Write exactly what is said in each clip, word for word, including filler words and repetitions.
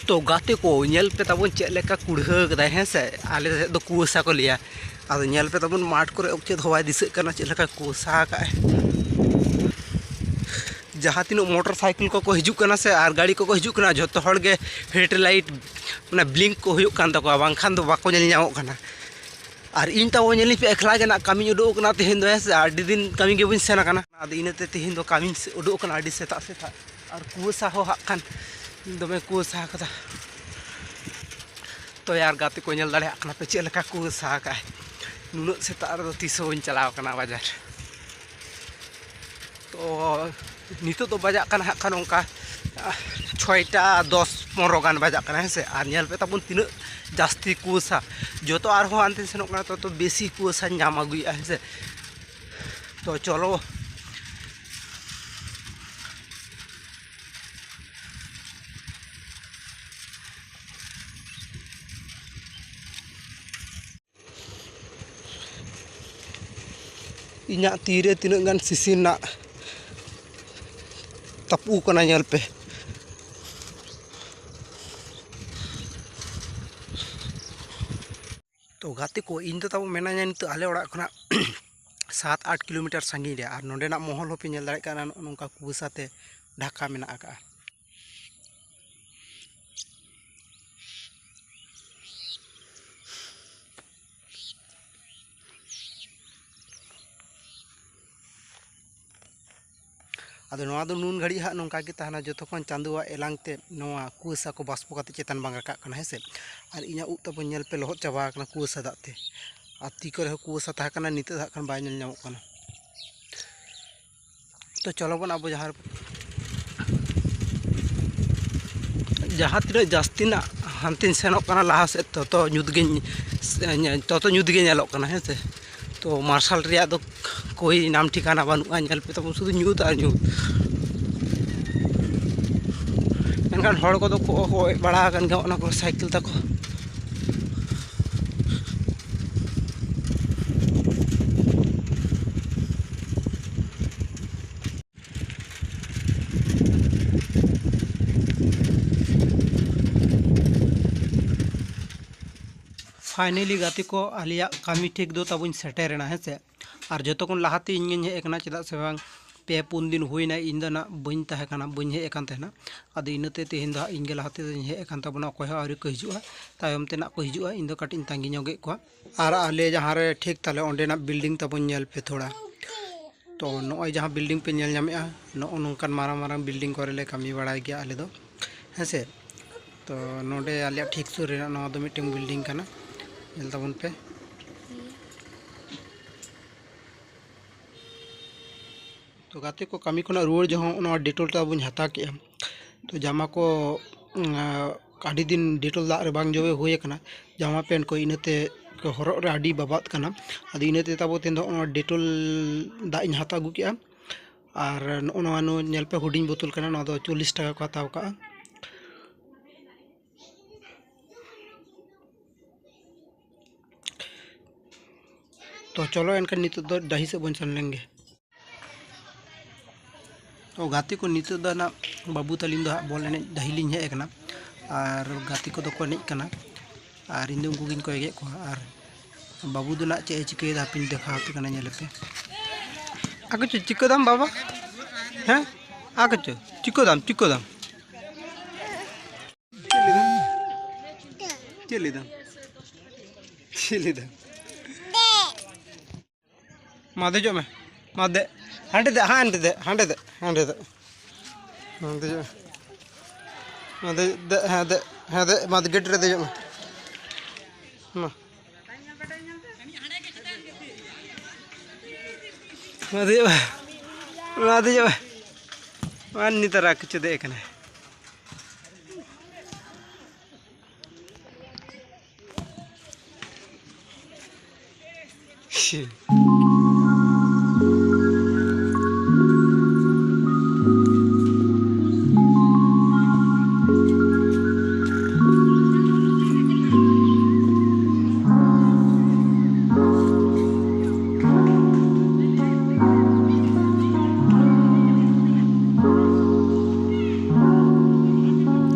ᱛᱚ ᱜᱟᱛᱮ ᱠᱚ, ᱧᱮᱞ ᱯᱮ ᱛᱟᱵᱚᱱ ᱪᱮᱫ ᱞᱮᱠᱟ ᱠᱩᱲᱦᱟᱹ ᱠᱟᱫᱟᱭ, ᱦᱮᱸ ᱥᱮ? ᱟᱞᱮ ᱥᱮᱫ ᱫᱚ ᱠᱩᱣᱟᱹᱥᱟ ᱠᱚ ᱞᱟᱹᱭᱟ᱾ ᱟᱫᱚ ᱧᱮᱞ ᱯᱮ ᱛᱟᱵᱚᱱ ᱢᱟᱴᱷ ᱠᱚᱨᱮ ᱪᱮᱫ ᱦᱚᱸ ᱵᱟᱭ ᱫᱤᱥᱟᱹᱜ ᱠᱟᱱᱟ, ᱪᱮᱫ ᱞᱮᱠᱟ ᱠᱩᱣᱟᱹᱥᱟ ᱟᱠᱟᱫᱼᱟᱭ᱾ ᱡᱟᱦᱟᱸ ᱛᱤᱱᱟᱹᱜ ᱢᱚᱴᱚᱨ ᱥᱟᱭᱠᱮᱞ ᱠᱚᱠᱚ ᱦᱤᱡᱩᱜ ᱠᱟᱱᱟ ᱥᱮ, ᱟᱨ ᱜᱟᱹᱰᱤ ᱠᱚᱠᱚ ᱦᱤᱡᱩᱜ ᱠᱟᱱᱟ, ᱡᱷᱚᱛᱚ ᱦᱚᱲ ᱜᱮ ᱦᱮᱰᱞᱟᱭᱤᱴ, ᱚᱱᱟ ᱵᱞᱤᱝᱠ ᱠᱚ ᱦᱩᱭᱩᱜ ᱠᱟᱱ ᱛᱟᱠᱚᱣᱟ, ᱵᱟᱝᱠᱷᱟᱱ ᱫᱚ ᱵᱟᱠᱚ ᱧᱮᱞ ᱧᱟᱢᱚᱜ ᱠᱟᱱᱟ᱾ ᱟᱨ ᱤᱧ ᱛᱟᱵᱚ ᱧᱮᱞᱤᱧ ᱯᱮ, ᱮᱠᱞᱟ ᱜᱮ ᱱᱟᱜ ᱠᱟᱹᱢᱤᱧ ᱩᱰᱩᱠ ᱟᱠᱟᱱᱟ ᱛᱮᱦᱮᱧ ᱫᱚ, ᱦᱮᱸ ᱥᱮ? ᱟᱹᱰᱤ ᱫᱤᱱ ᱠᱟᱹᱢᱤ ᱜᱮ ᱵᱟᱹᱧ ᱥᱮᱱ ᱟᱠᱟᱱᱟ᱾ ᱟᱫᱚ ᱤᱱᱟᱹᱛᱮ ᱛᱮᱦᱮᱧ ᱫᱚ ᱠᱟᱹᱢᱤᱧ ᱥᱮ-, ᱩᱰᱩᱠ ᱟᱠᱟᱱᱟ ᱟᱹᱰᱤ ᱥᱮᱛᱟᱜ ᱥᱮᱛᱟᱜ᱾ ᱟᱨ ᱠᱩᱣᱟᱹᱥᱟ ᱦᱚᱸ ᱦᱟᱸᱜ ᱠᱷᱟᱱ ᱫᱚᱢᱮ ᱠᱩᱣᱟᱹᱥᱟ ᱟᱠᱟᱫᱟ᱾ ᱛᱚ ᱭᱟᱨ ᱜᱟᱛᱮ ᱠᱚ, ᱧᱮᱞ ᱫᱟᱲᱮᱭᱟᱜ ᱠᱟᱱᱟ ᱯᱮ ᱪᱮᱫ ᱞᱮᱠᱟ ᱠᱩᱣᱟᱹᱥᱟ ᱟᱠᱟᱫᱼᱟᱭ᱾ ᱱᱩᱱᱟᱹᱜ ᱥᱮᱛᱟᱜ ᱨᱮᱫᱚ ᱛᱤᱥ ᱦᱚᱸ ᱵᱟᱹᱧ ᱪᱟᱞᱟᱣ ᱟᱠᱟᱱᱟ ᱵᱟᱡᱟᱨ᱾ ᱛᱚ ᱱᱤᱛᱚᱜ ᱫᱚ ᱵᱟᱡᱟᱜ ᱠᱟᱱᱟ ᱦᱟᱸᱜ ᱠᱷᱟᱱ ᱚᱱᱠᱟ, ᱟᱦ, ᱪᱷᱚᱭᱴᱟ ᱫᱚᱥ ᱯᱚᱱᱨᱚ ᱜᱟᱱ ᱵᱟᱡᱟᱜ ᱠᱟᱱᱟ, ᱦᱮᱸ ᱥᱮ? ᱟᱨ ᱧᱮᱞ ᱯᱮ ᱛᱟᱵᱚᱱ ᱛᱤᱱᱟᱹᱜ ᱡᱟᱹᱥᱛᱤ ᱠᱩᱣᱟᱹᱥᱟ᱾ ᱡᱚᱛᱚ ᱟᱨᱦᱚᱸ ᱦᱟᱱᱛᱮᱧ ᱥᱮᱱᱚᱜ ᱠᱟᱱᱟ, ᱛᱚ, ᱛᱚ ᱵᱮᱥᱤ ᱠᱩᱣᱟᱹᱥᱟᱧ ᱧᱟᱢ ᱟᱹᱜᱩᱭᱮᱫᱼᱟ, ᱦᱮᱸ ᱥᱮ? ᱛᱚ ᱪᱚᱞᱚ᱾ ᱤᱧᱟᱹᱜ ᱛᱤᱨᱮ ᱛᱤᱱᱟᱹᱜ ᱜᱟᱱ ᱥᱤᱥᱤ ᱨᱮᱱᱟᱜ ᱛᱟᱹᱯᱩ ᱠᱟᱱᱟ, ᱧᱮᱞ ᱯᱮ᱾ ᱛᱚ ᱜᱟᱛᱮ ᱠᱚ, ᱤᱧ ᱫᱚ ᱛᱟᱵᱚ ᱢᱮᱱᱟᱧᱟ ᱱᱤᱛᱚᱜ ᱟᱞᱮ ᱚᱲᱟᱜ ᱠᱷᱚᱱᱟᱜ ᱥᱟᱛ ᱟᱴ ᱠᱤᱞᱳᱢᱤᱴᱟᱨ ᱥᱟᱺᱜᱤᱧ ᱨᱮ, ᱟᱨ ᱱᱚᱸᱰᱮᱱᱟᱜ ᱢᱚᱦᱚᱞ ᱦᱚᱸᱯᱮ ᱧᱮᱞ ᱫᱟᱲᱮᱭᱟᱜ ᱠᱟᱱᱟ, ᱱᱚᱜᱼᱚ ᱱᱚᱝᱠᱟ ᱠᱩᱣᱟᱹᱥᱟ ᱛᱮ ᱰᱷᱟᱠᱟ ᱢᱮᱱᱟᱜ ᱟᱠᱟᱫᱼᱟ᱾ ᱟᱫᱚ ᱱᱚᱣᱟ ᱫᱚ ᱱᱩᱱ ᱜᱷᱟᱹᱲᱤᱡ ᱦᱟᱸᱜ ᱱᱚᱝᱠᱟ ᱜᱮ ᱛᱟᱦᱮᱱᱟ, ᱡᱚᱛᱚᱠᱷᱚᱱ ᱪᱟᱸᱫᱳᱣᱟᱜ ᱮᱞᱟᱝ ᱛᱮ ᱱᱚᱣᱟ ᱠᱩᱣᱟᱹᱥᱟ ᱠᱚ ᱵᱟᱥᱯᱚ ᱠᱟᱛᱮ ᱪᱮᱛᱟᱱ ᱵᱟᱝ ᱨᱟᱠᱟᱵ ᱠᱟᱱᱟ, ᱦᱮᱸ ᱥᱮ᱾ ᱟᱨ ᱤᱧᱟᱹᱜ ᱩᱵ ᱛᱟᱵᱚᱱ ᱧᱮᱞ ᱯᱮ, ᱞᱚᱦᱚᱫ ᱪᱟᱵᱟ ᱟᱠᱟᱱᱟ ᱠᱩᱣᱟᱹᱥᱟ ᱫᱟᱜ ᱛᱮ᱾ ᱟᱨ ᱛᱤ ᱠᱚᱨᱮ ᱦᱚᱸ ᱠᱩᱣᱟᱹᱥᱟ ᱛᱟᱦᱮᱸ ᱠᱟᱱᱟ, ᱱᱤᱛᱚᱜ ᱫᱚ ᱦᱟᱸᱜ ᱠᱷᱟᱱ ᱵᱟᱭ ᱧᱮᱞ ᱧᱟᱢᱚᱜ ᱠᱟᱱᱟ᱾ ᱛᱚ ᱪᱚᱞᱚ ᱵᱚᱱ ᱟᱵᱚ ᱡᱟᱦᱟᱸ, ᱡᱟᱦᱟᱸ ᱛᱤᱱᱟᱹᱜ ᱡᱟᱹᱥᱛᱤ ᱱᱟᱜ ᱦᱟᱱᱛᱮᱧ ᱥᱮᱱᱚᱜ ᱠᱟᱱᱟ ᱞᱟᱦᱟ ᱥᱮᱫ, ᱛᱚᱛᱚ ᱧᱩᱛ ᱜᱮᱧ, ᱛᱚᱛᱚ ᱧᱩᱛ ᱜᱮ ᱧᱮᱞᱚᱜ ᱠᱟᱱᱟ, ᱦᱮᱸ ᱥᱮ᱾ ᱛᱚ ᱢᱟᱨᱥᱟᱞ ᱨᱮᱭᱟᱜ ᱫᱚ ᱠᱳᱭ ᱱᱟᱢ ᱴᱷᱤᱠᱟᱱᱟ ᱵᱟᱹᱱᱩᱜᱼᱟ, ᱧᱮᱞ ᱯᱮ ᱛᱟᱵᱚᱱ ᱥᱩᱫᱷᱩ ᱧᱩᱛ ᱟᱨ ᱧᱩᱛ᱾ ᱢᱮᱱᱠᱷᱟᱱ ᱦᱚᱲ ᱠᱚᱫᱚ ᱠᱚ ᱚᱡ ᱵᱟᱲᱟ ᱟᱠᱟᱱ ᱜᱮᱭᱟ ᱚᱱᱟ ᱠᱚᱨᱮ ᱥᱟᱭᱠᱮᱞ ᱛᱟᱠᱚ᱾ ᱯᱷᱟᱭᱱᱮᱞᱤ ᱜᱟᱛᱮ ᱠᱚ, ᱟᱞᱮᱭᱟᱜ ᱠᱟᱹᱢᱤ ᱴᱷᱤᱠ ᱫᱚ ᱛᱟᱵᱚᱧ ᱥᱮᱴᱮᱨᱮᱱᱟ, ᱦᱮᱸ ᱥᱮ᱾ ᱟᱨ ᱡᱚᱛᱚ ᱠᱷᱚᱱ ᱞᱟᱦᱟᱛᱮ ᱤᱧ ᱜᱤᱧ ᱦᱮᱡ ᱟᱠᱟᱱᱟ, ᱪᱮᱫᱟᱜ ᱥᱮ ᱵᱟᱝ, ᱯᱮ ᱯᱩᱱ ᱫᱤᱱ ᱦᱩᱭᱱᱟ, ᱤᱧ ᱫᱚ ᱱᱟᱜ ᱵᱟᱹᱧ ᱛᱟᱦᱮᱸ ᱠᱟᱱᱟ, ᱵᱟᱹᱧ ᱦᱮᱡ ᱟᱠᱟᱱ ᱛᱟᱦᱮᱱᱟ᱾ ᱟᱫᱚ ᱤᱱᱟᱹᱛᱮ ᱛᱮᱦᱮᱧ ᱫᱚ ᱦᱟᱸᱜ ᱤᱧ ᱜᱮ ᱞᱟᱦᱟ ᱛᱮᱫᱚᱧ ᱦᱮᱡ ᱟᱠᱟᱱ ᱛᱟᱵᱚᱱᱟ, ᱚᱠᱚᱭ ᱦᱚᱸ ᱟᱹᱣᱨᱤ ᱠᱚ ᱦᱤᱡᱩᱜᱼᱟ, ᱛᱟᱭᱚᱢ ᱛᱮ ᱱᱟᱜ ᱠᱚ ᱦᱤᱡᱩᱜᱼᱟ᱾ ᱤᱧ ᱫᱚ ᱠᱟᱹᱴᱤᱡ ᱤᱧ ᱛᱟᱺᱜᱤ ᱧᱚᱜᱮᱫ ᱠᱚᱣᱟ᱾ ᱟᱨ ᱟᱞᱮ ᱡᱟᱦᱟᱸ ᱨᱮ ᱴᱷᱤᱠ ᱛᱟᱞᱮ, ᱚᱸᱰᱮᱱᱟᱜ ᱵᱤᱞᱰᱤᱝ ᱛᱟᱵᱚᱱ ᱧᱮᱞ ᱯᱮ ᱛᱷᱚᱲᱟ᱾ ᱛᱚ ᱱᱚᱜᱼᱚᱭ ᱡᱟᱦᱟᱸ ᱵᱤᱞᱰᱤᱝ ᱯᱮ ᱧᱮᱞ ᱧᱟᱢᱮᱫᱼᱟ, ᱱᱚᱜᱼᱚ ᱱᱚᱝᱠᱟᱱ ᱢᱟᱨᱟᱝ ᱢᱟᱨᱟᱝ ᱵᱤᱞᱰᱤᱝ ᱠᱚᱨᱮ ᱞᱮ ᱠᱟᱹᱢᱤ ᱵᱟᱲᱟᱭ ᱜᱮᱭᱟ ᱟᱞᱮ ᱫᱚ, ᱦᱮᱸ ᱥᱮ᱾ ᱛᱚ ᱱᱚᱰᱮ ᱟᱞᱮᱭᱟᱜ ᱴᱷᱤᱠ ᱥᱩᱨ ᱨᱮᱱᱟᱜ ᱱᱚᱣᱟ ᱫᱚ ᱢᱤᱫᱴᱮᱱ ᱵᱤᱞᱰᱤᱝ ᱠᱟᱱᱟ, ᱧᱮᱞ ᱛᱟᱵᱚᱱ ᱯᱮ᱾ ᱛᱚ ᱜᱟᱛᱮ ᱠᱚ, ᱠᱟᱹᱢᱤ ᱠᱷᱚᱱᱟᱜ ᱨᱩᱣᱟᱹᱲ ᱡᱚᱦᱚᱜ ᱱᱚᱣᱟ ᱰᱮᱴᱚᱞ ᱛᱟᱵᱚᱧ ᱦᱟᱛᱟᱣ ᱠᱮᱜᱼᱟ᱾ ᱛᱚ ᱡᱟᱢᱟ ᱠᱚ, ᱩᱸ, ᱟᱹᱰᱤ ᱫᱤᱱ ᱰᱮᱴᱚᱞ ᱫᱟᱜ ᱨᱮ ᱵᱟᱝ ᱡᱚᱵᱮ ᱦᱩᱭ ᱟᱠᱟᱱᱟ, ᱡᱟᱢᱟ ᱯᱮᱱᱴ ᱠᱚ, ᱤᱱᱟᱹᱛᱮ ᱦᱚᱨᱚᱜ ᱨᱮ ᱟᱹᱰᱤ ᱵᱟᱵᱟᱫ ᱠᱟᱱᱟ᱾ ᱟᱫᱚ ᱤᱱᱟᱹᱛᱮ ᱛᱟᱵᱚ ᱛᱮᱦᱮᱧ ᱫᱚ ᱱᱚᱣᱟ ᱰᱮᱴᱚᱞ ᱫᱟᱜ ᱤᱧ ᱦᱟᱛᱟᱣ ᱟᱹᱜᱩ ᱠᱮᱜᱼᱟ᱾ ᱟᱨ ᱱᱚᱜᱼᱚ ᱱᱚᱣᱟ ᱱᱚ-, ᱧᱮᱞ ᱯᱮ, ᱦᱩᱰᱤᱧ ᱵᱳᱛᱚᱞ ᱠᱟᱱᱟ, ᱱᱚᱣᱟ ᱫᱚ ᱪᱚᱞᱞᱤᱥ ᱴᱟᱠᱟ ᱠᱚ ᱦᱟᱛᱟᱣ ᱠᱟᱜᱼᱟ᱾ ᱛᱚ ᱪᱚᱞᱚ ᱮᱱᱠᱷᱟᱱ ᱱᱤᱛᱚᱜ ᱫᱚ ᱰᱟᱹᱦᱤ ᱥᱮᱫ ᱵᱚᱱ ᱥᱮᱱ ᱞᱮᱱ ᱜᱮ᱾ ᱛᱚ ᱜᱟᱛᱮ ᱠᱚ, ᱱᱤᱛᱚᱜ ᱫᱚ ᱱᱟᱜ ᱵᱟᱹᱵᱩ ᱛᱟᱹᱞᱤᱧ ᱫᱚ ᱦᱟᱸᱜ ᱵᱚᱞ ᱮᱱᱮᱡ ᱰᱟᱹᱦᱤ ᱞᱤᱧ ᱦᱮᱡ ᱟᱠᱟᱱᱟ, ᱟᱨ ᱜᱟᱛᱮ ᱠᱚᱫᱚ ᱠᱚ ᱮᱱᱮᱡ ᱠᱟᱱᱟ, ᱟᱨ ᱤᱧ ᱫᱚ ᱩᱱᱠᱩ ᱜᱤᱧ ᱠᱚᱭᱚᱜᱮᱫ ᱠᱚᱣᱟ᱾ ᱟᱨ ᱵᱟᱹᱵᱩ ᱫᱚ ᱱᱟᱜ ᱪᱮᱫ ᱮ ᱪᱤᱠᱟᱹᱭᱮᱫᱟ, ᱦᱟᱯᱮᱧ ᱫᱮᱠᱷᱟᱣ ᱟᱯᱮ ᱠᱟᱱᱟ, ᱧᱮᱞ ᱯᱮ᱾ ᱟᱠᱚ ᱪᱚ ᱪᱤᱠᱟᱹ ᱫᱟᱢ ᱵᱟᱵᱟ? ᱦᱮᱸ, ᱟᱠᱚ ᱪᱚ ᱪᱤᱠᱟᱹ ᱫᱟᱢ, ᱪᱤᱠᱟᱹ ᱫᱟᱢ? ᱪᱮᱫ ᱞᱟᱹᱭᱫᱟᱢ? ᱪᱮᱫ ᱞᱟᱹᱭᱫᱟᱢ? ᱪᱮᱫ ᱞᱟᱹᱭᱫᱟᱢ? ᱢᱟ ᱫᱮᱡᱚᱜ ᱢᱮ, ᱢᱟ ᱫᱮ, ᱦᱟᱸᱰᱮ ᱫᱮ, ᱦᱟᱸᱰᱮ ᱫᱮ, ᱦᱟᱸᱰᱮ ᱫᱮ, ᱦᱟᱸᱰᱮ ᱫᱮ᱾ ᱢᱟ ᱫᱮᱡᱚᱜ ᱢᱮ, ᱢᱟ ᱫᱮ, ᱫᱮ, ᱦᱮᱸ ᱫᱮ, ᱦᱮᱸ ᱫᱮ, ᱢᱟ ᱜᱮᱴ ᱨᱮ ᱫᱮᱡᱚᱜ ᱢᱮ᱾ ᱢᱟ᱾ ᱢᱟ ᱫᱮᱡᱚᱜ ᱢᱮ, ᱢᱟ ᱫᱮᱡᱚᱜ ᱢᱮ᱾ ᱢᱟ ᱱᱤᱛ ᱟᱨ ᱠᱤᱪᱷᱩ ᱫᱮᱡ ᱟᱠᱟᱱᱟᱭ᱾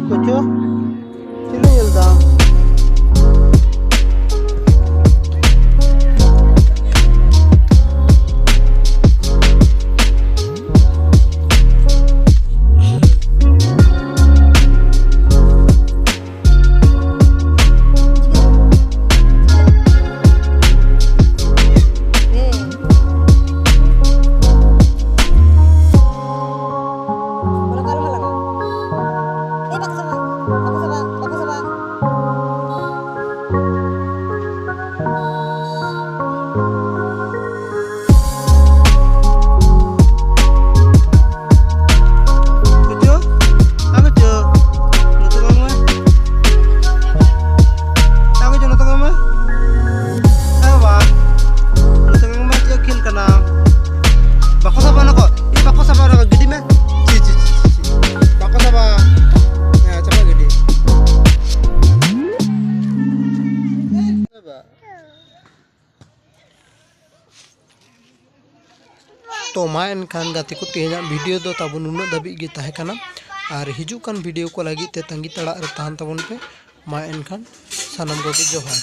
ᱠᱚᱪᱚ, ᱪᱮᱫ ᱞᱮ ᱧᱮᱞ ᱫᱟ? ᱛᱚ ᱢᱟ ᱮᱱᱠᱷᱟᱱ ᱜᱟᱛᱮ ᱠᱚ, ᱛᱮᱦᱮᱧᱟᱜ ᱵᱷᱤᱰᱤᱭᱳ ᱫᱚ ᱛᱟᱵᱚᱱ ᱱᱩᱱᱟᱹᱜ ᱫᱷᱟᱹᱵᱤᱡ ᱜᱮ ᱛᱟᱦᱮᱸ ᱠᱟᱱᱟ᱾ ᱟᱨ ᱦᱤᱡᱩᱜ ᱠᱟᱱ ᱵᱷᱤᱰᱤᱭᱳ ᱠᱚ ᱞᱟᱹᱜᱤᱫ ᱛᱮ ᱛᱟᱺᱜᱤ ᱛᱟᱲᱟᱜ ᱨᱮ ᱛᱟᱦᱮᱱ ᱛᱟᱵᱚᱱ ᱯᱮ᱾ ᱢᱟ ᱮᱱᱠᱷᱟᱱ ᱥᱟᱱᱟᱢ ᱠᱚᱜᱮ ᱡᱚᱦᱟᱨ᱾